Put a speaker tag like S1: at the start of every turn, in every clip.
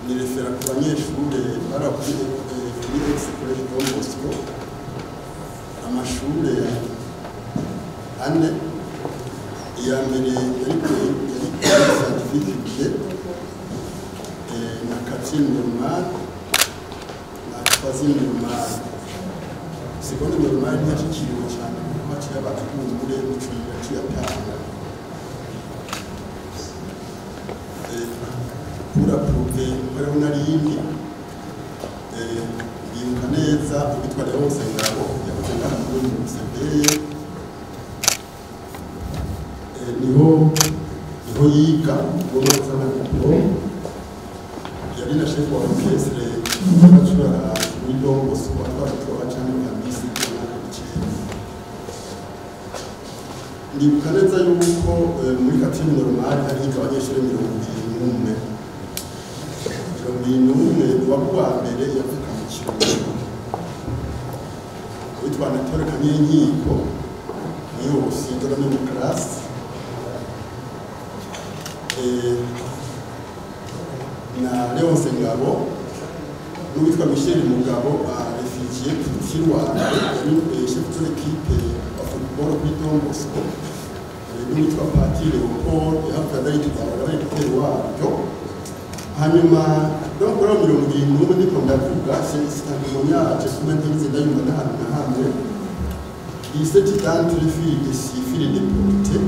S1: Ni référa ku banyeshure bari kuri ex collège Don Bosco, amashure ane. Iya mbere yari scientifique B na quatrième normale na troisième normale. Seconde normale ntiyashikiriwe cyane kuko haciye aba ihumure n'ico yaciye atanga pour approuver hariho narindi. Ndibuka neza uwitwa Leonce Ngabo yakoze ngaha muri CVR, niho yiga ubwo na diplôme, yari na chef wa orchestre y'abacuranga muri Don Bosco, atwara tuba cyane nka bisi y'umwaka w'icenda. Ndibuka neza yuko muri quatrième normale hari higa abanyeshuri 71. 71, uwaba uwa mbere yavuka mu Kirundo, witwa Anatole Kanyenkiko, niyo de la même classe. Na Léonce Ngabo n'uwitwa Michel Mugabo, réfugié Tutsi Rwanda, yari chef de l'équipe wa football kuri Don Bosco, n'uwitwa Patiri Leopold yahavuye adayitwara abayiteri waryo. Hanyuma donc kuri abo 71 ndiko ndavuga, c'est un témoignage kuma ntigeze ndayumva n'ahantu na hamwe. 17 d'entre furent déportés.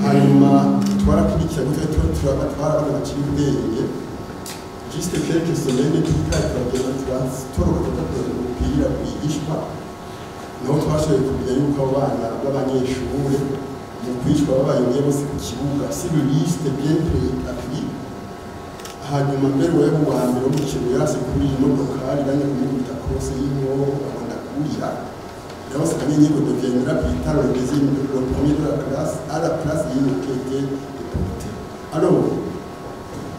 S1: Hanyuma twarakurikira gutya, turaba twarabana baciye ubwenge. Juste quelques semaines plus tard, turagenda turatoroka tuja kureba umupira rwihishwa, naho twashoboye kumenya yuko abo bana b'abanyeshure mu kwicwa babayonye bose ku kibuga sur liste bien préétablie. Hanyuma mbere wewe wa mbere wo mu kibuga yarase kuri iyi modokari banye kumukubita kose y'inkoho abona kurira. Léonce Kanyenkiko deviendra plus tard le deuxième, le premier de la classe, à la place y'uwo qui était déporté. Alors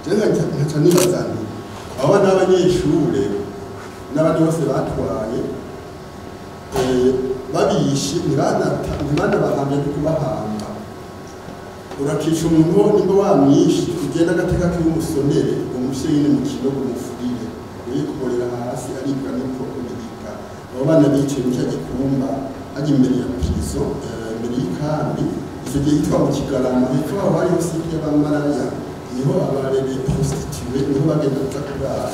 S1: jewe nkaca nibaza nti abo bana b'abanyeshure n'abandi bose batwaye babishe, ntibanabahamye no kubahamba. Urakica umuntu nimba wamwishe, ugenda agateka k'umusonere umushyire nyine mu kinogo umufurire uyikuborera hasi aribwa n'ibikoko biribwa. Abo bana bicaye mu cya gikumba hajya imbere ya prison, imbere y'ikambi icyo gihe yitwa mu Kigarama. Hepfo aho hariho site y'abamaraya, niho abarere prostituées niho bagenda kuza kurara.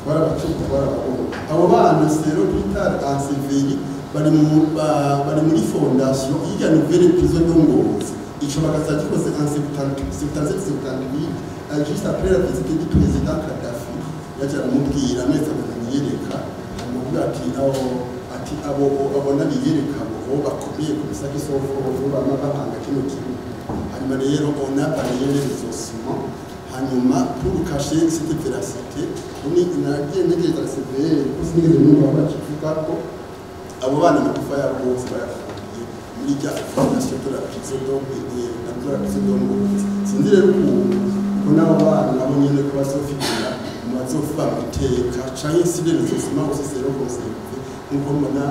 S1: Twarabacuka, twarababonye abo bana sero plus tard enseveli bari muri fondation y'irya nouvelle prison de Ngozi. Ico bakaza gikoze en 77, 78, juste après la visite du président Kadhafi. Yaje aramubwira amezi abiri yiyereka, amubwira ati abo, ati abo abona biyereka abo bakomeye ku bisaka isoko bama bahanga kino kibuga. Hanyuma rero on a balayé les ossements. Hanyuma pour cacher cette véracité, ni nagiye ntegereza la CVR kuko sinigeze numva bakivuga ko abo bana amagufa yabo bose bayafungiye muri rya fondation de la prison de la prison de Ngozi. Sinzi rero ukuntu ko n'abo bana nabo nyene ko bazofikira mu bazovuga mu iteka canke si les ossements aussi seront conservés nkuko mbona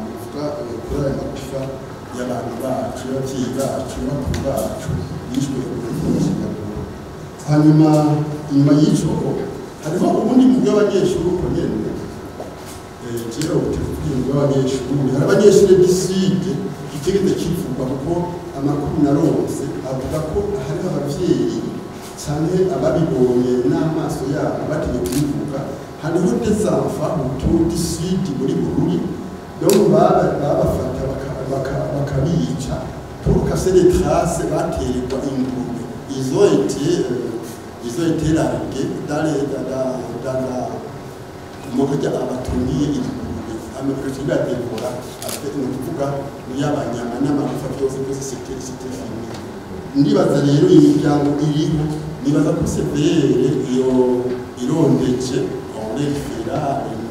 S1: muvuga kuri aya magufa y'abantu bacu, y'abavyeyi bacu, y'abakuru bacu bishwe mu. Hanyuma inyuma y'ico hariho ubundi mugwi w'abanyeshuri uko nyene. Jewe kuvuga umugwi w'abanyeshuri, hari abanyeshuri du sud kitigeze kivugwa, kuko amakuru naronse avuga ko hariho abavyeyi canke ababibonye n'amaso yabo batinye kubivuga. Hariho des enfants autour du sud muri Bururi, donc babafata bakabica pour casser les traces, baterwa ingurube. Ils ont été largués dans les dans, dans, dans la moko abatungiye ingurube, amaprojet badévora afite, ni ukuvuga y'abanyama n'amagufa byose byose, c'était fini. Ndibaza rero imiryango iriho, nibaza ko CVR iyo irondeje on les fera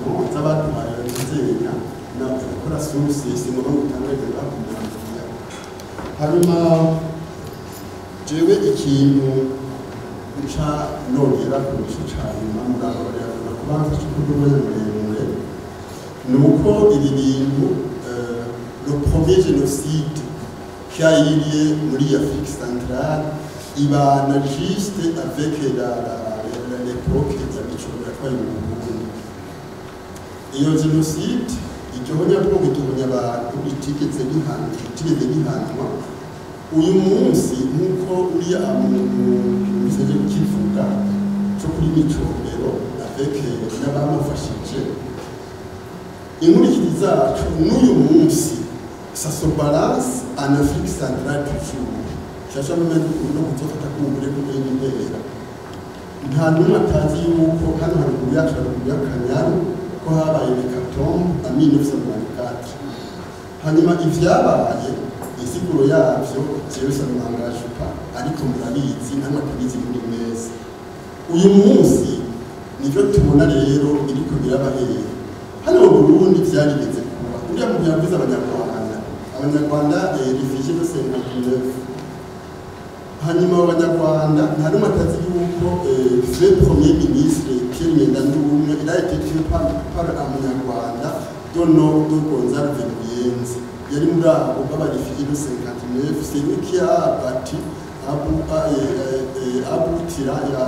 S1: no z'abaduhaye nzenya na gukora source, si ngombwa ngo utange bakumenya. Hanyuma jewe ikintu nca nongera ku gice ca nyuma, murambabarira kubanza cyo kuvuga umwanya muremure, ni uko ibi bintu, le premier génocide qui a eu lieu muri Afrique centrale ibana juste avec l'époque Micombero atwaye mu Burundi. Iyo génocide, iryo honyabwoko, iryo abantu ritigeze rihanwa. Uyu munsi, nk'uko uriya muntu biseje kukivuga cyo kuri Micombero avec n'abamufashije, inkurikizi zacu n'uyu munsi, ça se balance en Afrique centrale toujours. Shasha no kuzofata kumbure kumwe n'intera, nta n'umwe atazi yuko hano haruguru yacu, haruguru y'Akanyaru, ko habaye l'hécatombe en 1994. Hanyuma ivyabaye, insiguro yavyo jewe ça ne m'engage pas, ariko murabizi, namwe atabizi muri mwese. Uyu munsi nivyo tubona rero biriko birabahera hano mu Burundi. Vyarigeze kuba. Uriya muntu yavuze Abanyarwanda, Abanyarwanda réfugiés de 59. Hanyuma abo Banyarwanda, nta n'umwe atazi yuko feu premier ministre Pierre Ngendandumwe, il a été tué par un Munyarwanda de nom de Gonzalve Buyenzi, yari muri abo b'aba réfugiés de 59. C'est lui qui a abattu abu abutira ya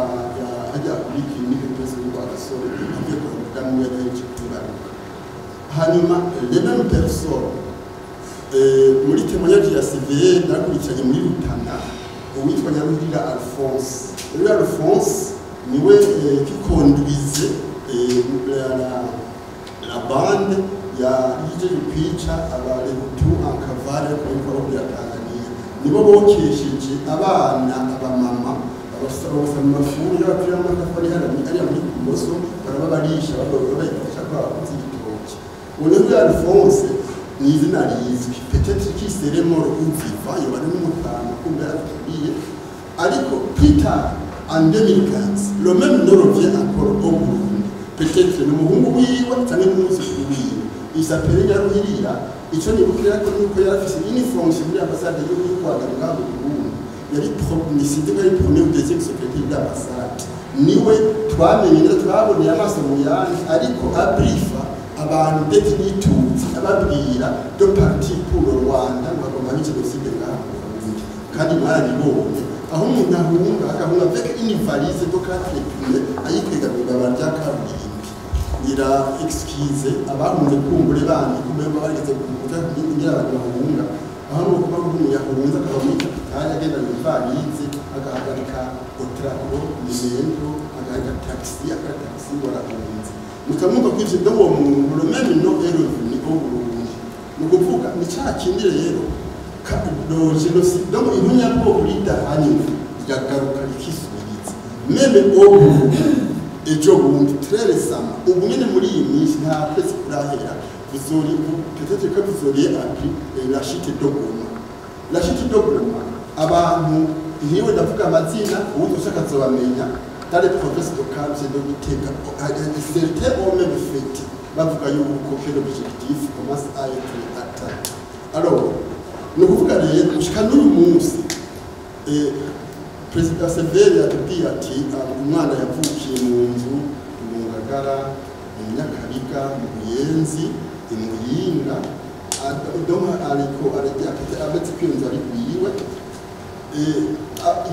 S1: hajya kuri clinique twese rwa Gasore, avuye kwa muganga yari kwibaruka. Hanyuma les mêmes personnes, muri témoignage ya CVR nakurikiranye muri Rutana, uwitwa Nyaruhirira Alphonse. Rero Alphonse niwe qui conduisait la bande ya yijeje kwica Abarehutu en cavale ku bikorwa bya Tanzania. Nibo bokesheje abana, abamama, babasaba mu mafuru y'abapira n'amatafari hariya muri Kumoso, barababarisha, babayifasha ko bakoze igitoki. Uwo rero Alphonse ni izina rizwi, peut-être qu'il serait mort ou vivant, yoba ari n'umutanu kumbe aturiye. Ariko plus tard, en 2015, le même nom revient encore au Burundi. Peut-être ni umuhungu wiwe cyangwa n'umwuzukuru wiwe, il s'appelait Nyaruhirira. Icyo nibukira ko nuko yari afise une fonction muri ambassade y'u Rwanda ngaho mu Burundi, yari sinzi ko yari premier ou deuxième secrétaire d'ambassade. Niwe twamenye neza, twaboneye amaso mu yandi, ariko abrifa abantu ndetse n'itutsi, ababwira de partir pour le Rwanda, ngo bagomba ni génocide ngaho mu Burundi. Kandi mwarabibonye aho umuntu ahunga, agahunga avec une valise de quatre pneus, ayikwega mu ibarabara rya kaburimbi. Ngira excuse abahunze kumbure bandi, kumbe barigeze kuvuga ngira abantu bahunga aho ni ukuba umuntu yahunze akaba muri capitale, agenda mu ivalise, agahagarika Otraco Minembwe, agahagarika taxi, akora taxi ngo arahunze. Mukamwumva ko ivyo uwo muntu, le même nom est revenu au Burundi. Ni ukuvuga ni ca kindi rero, le génocide, donc ihonyabwoko ridahanywe riragaruka rikisubiriza, même au Burundi. Ejo bundi, très récemment, ubu nyene muri iyi minsi, nta kwezi kurahera, vous auriez, peut-être que vous auriez appris la chute de Goma. La chute de Goma, abantu ntiwe ndavuga amazina, uwundi ushaka azobamenya, dans les provinces de Karusi, de Gitega, certains ont même fait bavuga yuko que l'objectif commence à être atteint. Alors ni ukuvuga rero gushika n'uyu munsi, Perezida Severi yatubwiye ati umwana yavukiye mu nzu mu Ngagara, mu Nyakabiga, mu Buyenzi, i Muyinga, donc ariko arajya ameze ko iyo nzu ari iwiwe.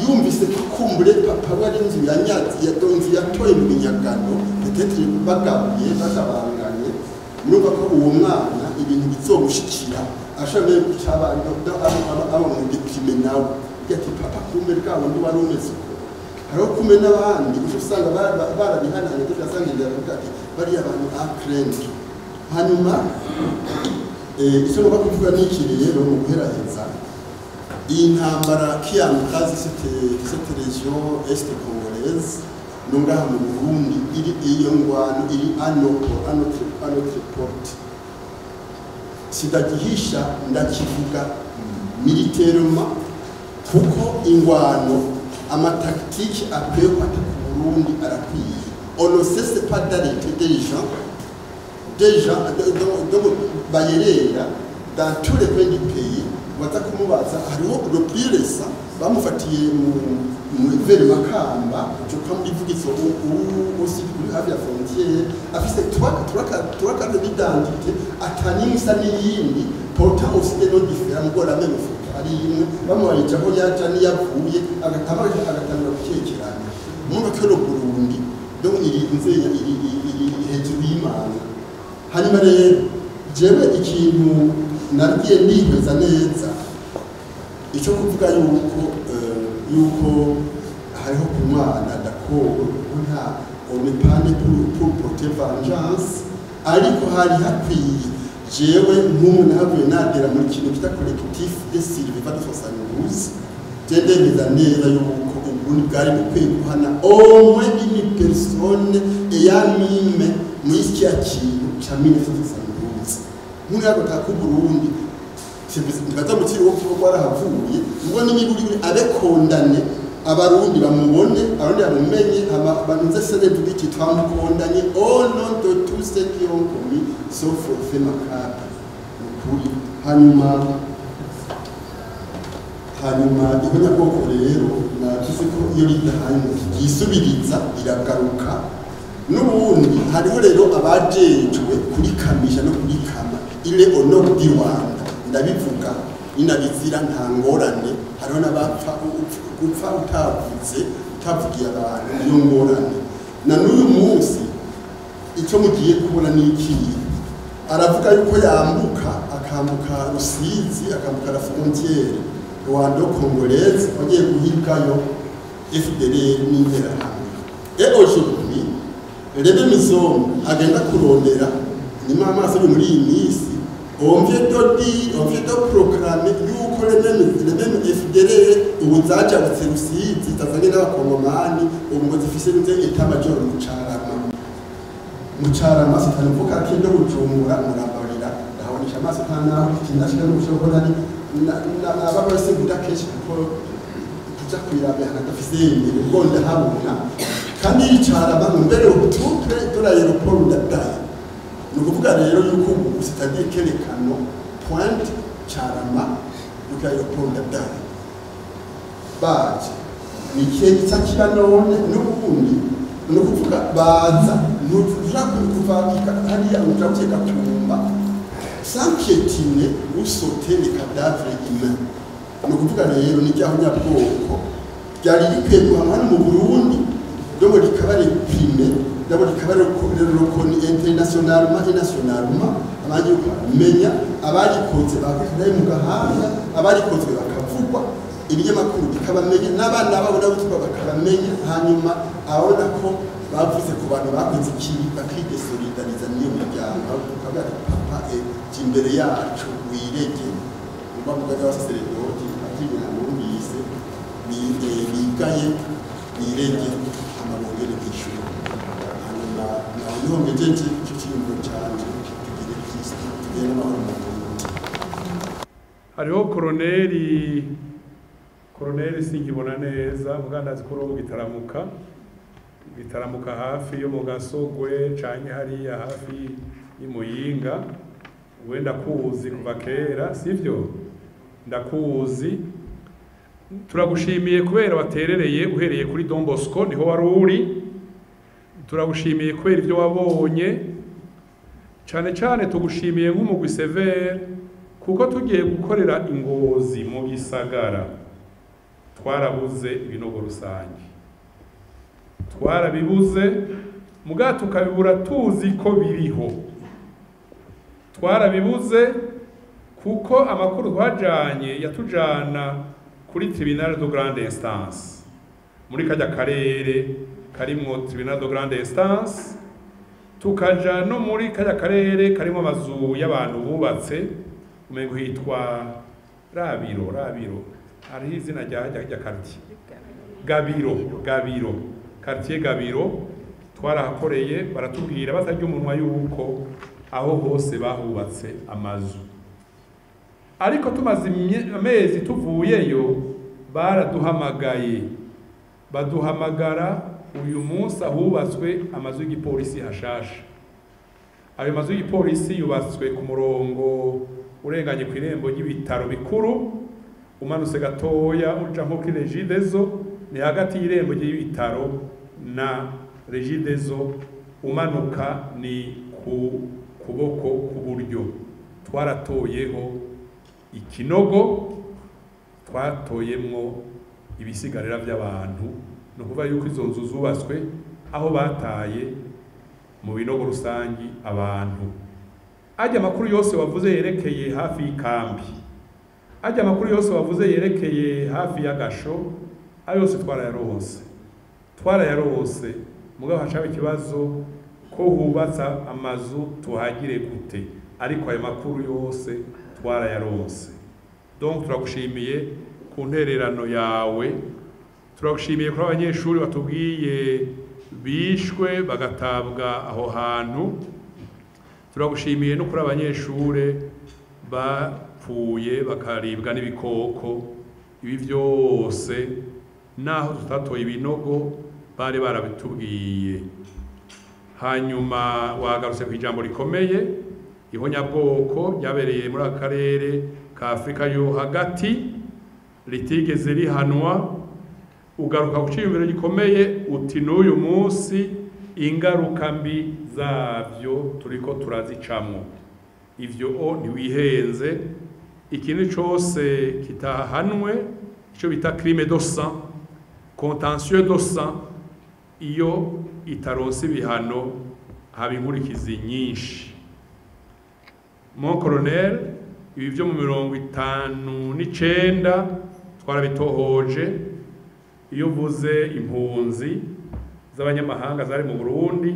S1: Yumvise ko kumbure papa we ari inzu yanyaze, inzu yatoye mu binyagano, peut-être bagabuye, bagabanganye. Murumva ko uwo mwana ibintu bizomushikira, ashobora guca aba mu déprimé nawe, ati papa kumbe bwa wundi wari umeze uko. Hariho kumbe n'abandi uca usanga barabihananye, tugasanga inzira bavuga ati bariya bantu akrende. Hanyuma icyo ngomba kuvuga ni iki rero mu guheraheza: iyi ntambara qui embrase cette région est congolaise no ngaha mu Burundi, iri iyo ngwano iri à notre porte. Sidagihisha, ndakivuga militairement, kuko ingwano, ama tactiques akwiye kwata ku Burundi arakwiye. On ne cesse pas d'arrêter des gens donc bayerera dans tous les coins du pays. Baza kumubaza, hariho le plus récent bamufatiye mu vers Makamba, je crois muri Vugizo aussi, kuri hafi ya frontière, afise trois cartes d'identité atani isa n'iyindi, portant aussi des noms différents, mugo la même photo ari imwe. Bamubarije aho yaja n'iyavuye, agatama agatangura gukekeranya. Mwumva ko le Burundi Donc iri nzenya iri hejuru y'Imana. Hanyuma rero jewe ikintu nagiye ndihweza neza, icyo kuvuga yuko hariho kumwana, d'accord, nta on n'est pas né pour porter vengeance, ariko hari hakwiye jewe nk'umuntu nahavuye nadera muri kintu kita Collectif des survivants de 72, je ndemeza neza yuko Uburundi bwari bukwiye guhana au moins une personne ayant mis main muri kiriya kintu ca 1972. Nk'umuntu yagotaka Uburundi ntibaza mu kiri wo rwarahavuye ngo n'imiburi abe condamné, Abarundi bamubone, Abarundi bamumenye, banunze serevuga iki twamukondanye au nom de tous ceux qui ont commis ce forfait macabre. Ukuri hanyuma ihonyabwoko rero navuze ko iyo ridahaye ryisubiriza iragaruka n'ubundi. Hariho rero abajejwe kurikamisha no kurikama ile au nord du Rwanda, ndabivuga inabizira, nta ngorane. Hariho n'abapfa gupfa utavuze, utavugiye abantu, niyo ngorane. Na n'uyu munsi icyo mugiye kubona ni ikihe? Aravuga yuko yambuka, akambuka Rusizi, akambuka la frontière rwando-congolaise, wagiye guhigayo FDLR n'Interahamwe. Et aujourd'hui les mêmes hommes agenda kurondera nima amaso muri iyi minsi, on vient de dire, on vient de proclamer yuko les mêmes FDLR ubu zajabutse Rusizi, zazanye n'Abakongomani, ubu ngo zifise nze état-major mu Carama. Mu Carama, c'est un mvuka kendo Bujumbura, murambarira, ndahabonesha amaso, nta naho ikindashika n'ubushobozi nari naba wese nguda kenshi kuko kuja kwirabira ndafise imbere ubwo ndahabona. Kandi yicara bamwe mbere tout près de l'aéroport Ndadaye. Ni ukuvuga rero yuko ubu, c'est-à-dire kerekano pointe Carama yuko aéroport Ndadaye baje ni ikihe gica kiba none n'ubundi. Ni ukuvuga baza ntuja kuva hariya uja guteka Gatumba sans piétiner ou sauter les cadavres humains. Ni ukuvuga rero ni ryaho nyabwoko ryari rikwiye guhanwa hano mu Burundi, donc rikaba réprimé d'abord, rikaba reconnu internationalement et nationalement, abandi menya abarikoze bakwiye mu gahanga, abarikoze bakavugwa, ibinyamakuru bikabamenya, n'abana babo n'abitwa bakabamenya, hanyuma ababona ko bavuze ku bantu bakoze ikibi bakidesolidariza n'iyo miryango, bakavuga ati: "Papa, jya imbere yacu wirege." Umva mugani w'abasaseredoti atinya numvise bigaye birege amabongere bwishyura. Hanyuma naho niho ngejeje icyo cyiyumviro canje. Tugire kristo, tugire n'amahoro mu Burundi.
S2: Hariho koroneri, sinkibona neza mugandazi ko mu Gitaramuka hafi yo mu Gasogwe canke hariya hafi y'Imuyinga. We ndakuzi kuva kera, sivyo? Ndakuzi. Turagushimiye kubera waterereye uhereye kuri Don Bosco, niho wari uri. Turagushimiye kubera ibyo wabonye. Cane cane tugushimiye nk'umugwi CVR, kuko tugiye gukorera ingozi mu gisagara twarabuze ibinogo rusange, twarabibuze muga tukabibura tuzi ko biriho. Twarabibuze kuko amakuru twajanye yatujana kuri tribunal de grande instance, muri kajya karere karimwo tribunal de grande instance, tukaja no muri kajya karere karimo amazu y'abantu bubatse, umengo hitwa Rabiro, hariho izina rya quartier Gabiro, Gabiro, quartier Gabiro. Twarahakoreye, baratubwira batarya umunwa yuko aho hose bahubatse amazu. Ariko tumaze amezi tuvuyeyo, baraduhamagaye, baduhamagara uyu munsi ahubatswe amazu y'igipolisi hashasha. Ayo mazu y'igipolisi yubatswe ku murongo urenganye ku irembo ry'ibitaro bikuru, umanutse gatoya uja nko kuri Regideso, ni hagati y'irembo ry'ibitaro na Regideso, umanuka ni ku kuboko k'uburyo. Twaratoyeho ikinogo, twatoyemwo ibisigarira by'abantu. Ni ukuvuga yuko izo nzu zubatswe aho bataye mu binogo rusangi abantu. Ajya amakuru yose wavuze yerekeye hafi y'ikambi, ajya amakuru yose wavuze yerekeye hafi y'agasho, ayo yose twarayaronse. Mugabo hacaba ikibazo ko hubatsa amazu tuhagire gute, ariko ayo makuru yose twarayaronse. Donc turagushimiye ku ntererano yawe, turagushimiye kuri abanyeshuri batubwiye bishwe bagatabwa aho hantu, turagushimiye no kuri abanyeshuri bapfuye bakaribwa n'ibikoko. Ibi byose naho tutatoye ibinogo bari barabitubwiye. Hanyuma wagarutse ku ijambo rikomeye, ihonyabwoko ryabereye muri aka karere ka Afrika yo hagati ritigeze rihanwa. Ugaruka ku ciyumviro gikomeye uti n'uyu munsi ingaruka mbi zavyo turiko turazicamwo. Ivyo o ntiwihenze, ikintu cose kitahanwe, ico bita crime de sang, contentieux de sang, iyo itaronse ibihano haba inkurikizi nyinshi. Mon colonel, ibi vyo mu 59 twarabitohoje. Iyo uvuze impunzi z'abanyamahanga zari mu Burundi,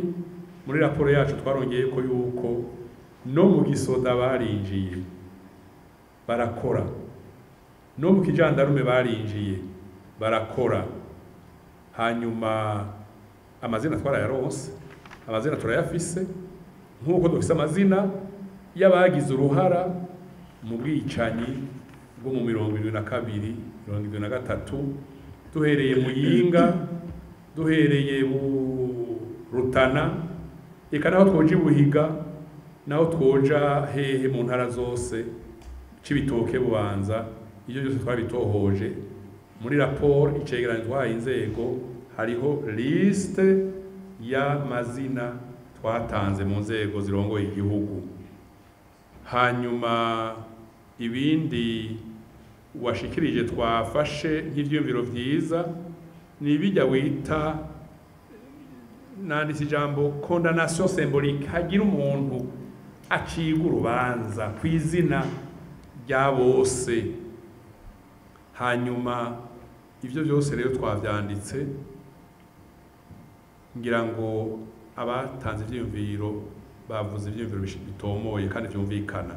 S2: muri raporo yacu twarongeye ko yuko no mu gisoda barinjiye barakora, no mu kijandarume barinjiye barakora. Hanyuma amazina twarayaronse, amazina turayafise, nk'uko dufise amazina y'abagize uruhara mu bwicanyi bwo mu 72, 73, duhereye Muyinga, duhereye Rutana, eka naho twoja Buhiga, naho twoja hehe mu ntara zose, Cibitoke, Bubanza, ibyo byose twabitohoje. Muri raporo icegeranyo twahaye inzego hariho liste y'amazina twatanze mu nzego zirongoye igihugu. Hanyuma ibindi washikirije twafashe nk'ivyiyumviro vyiza ni bijya wita, nanditse ijambo condamnation symbolique, hagira umuntu aciga urubanza kw'izina rya bose. Hanyuma ivyo byose rero twavyanditse, ngira ngo abatanze ivyiyumviro bavuze ivyiyumviro bitomoye kandi vyumvikana.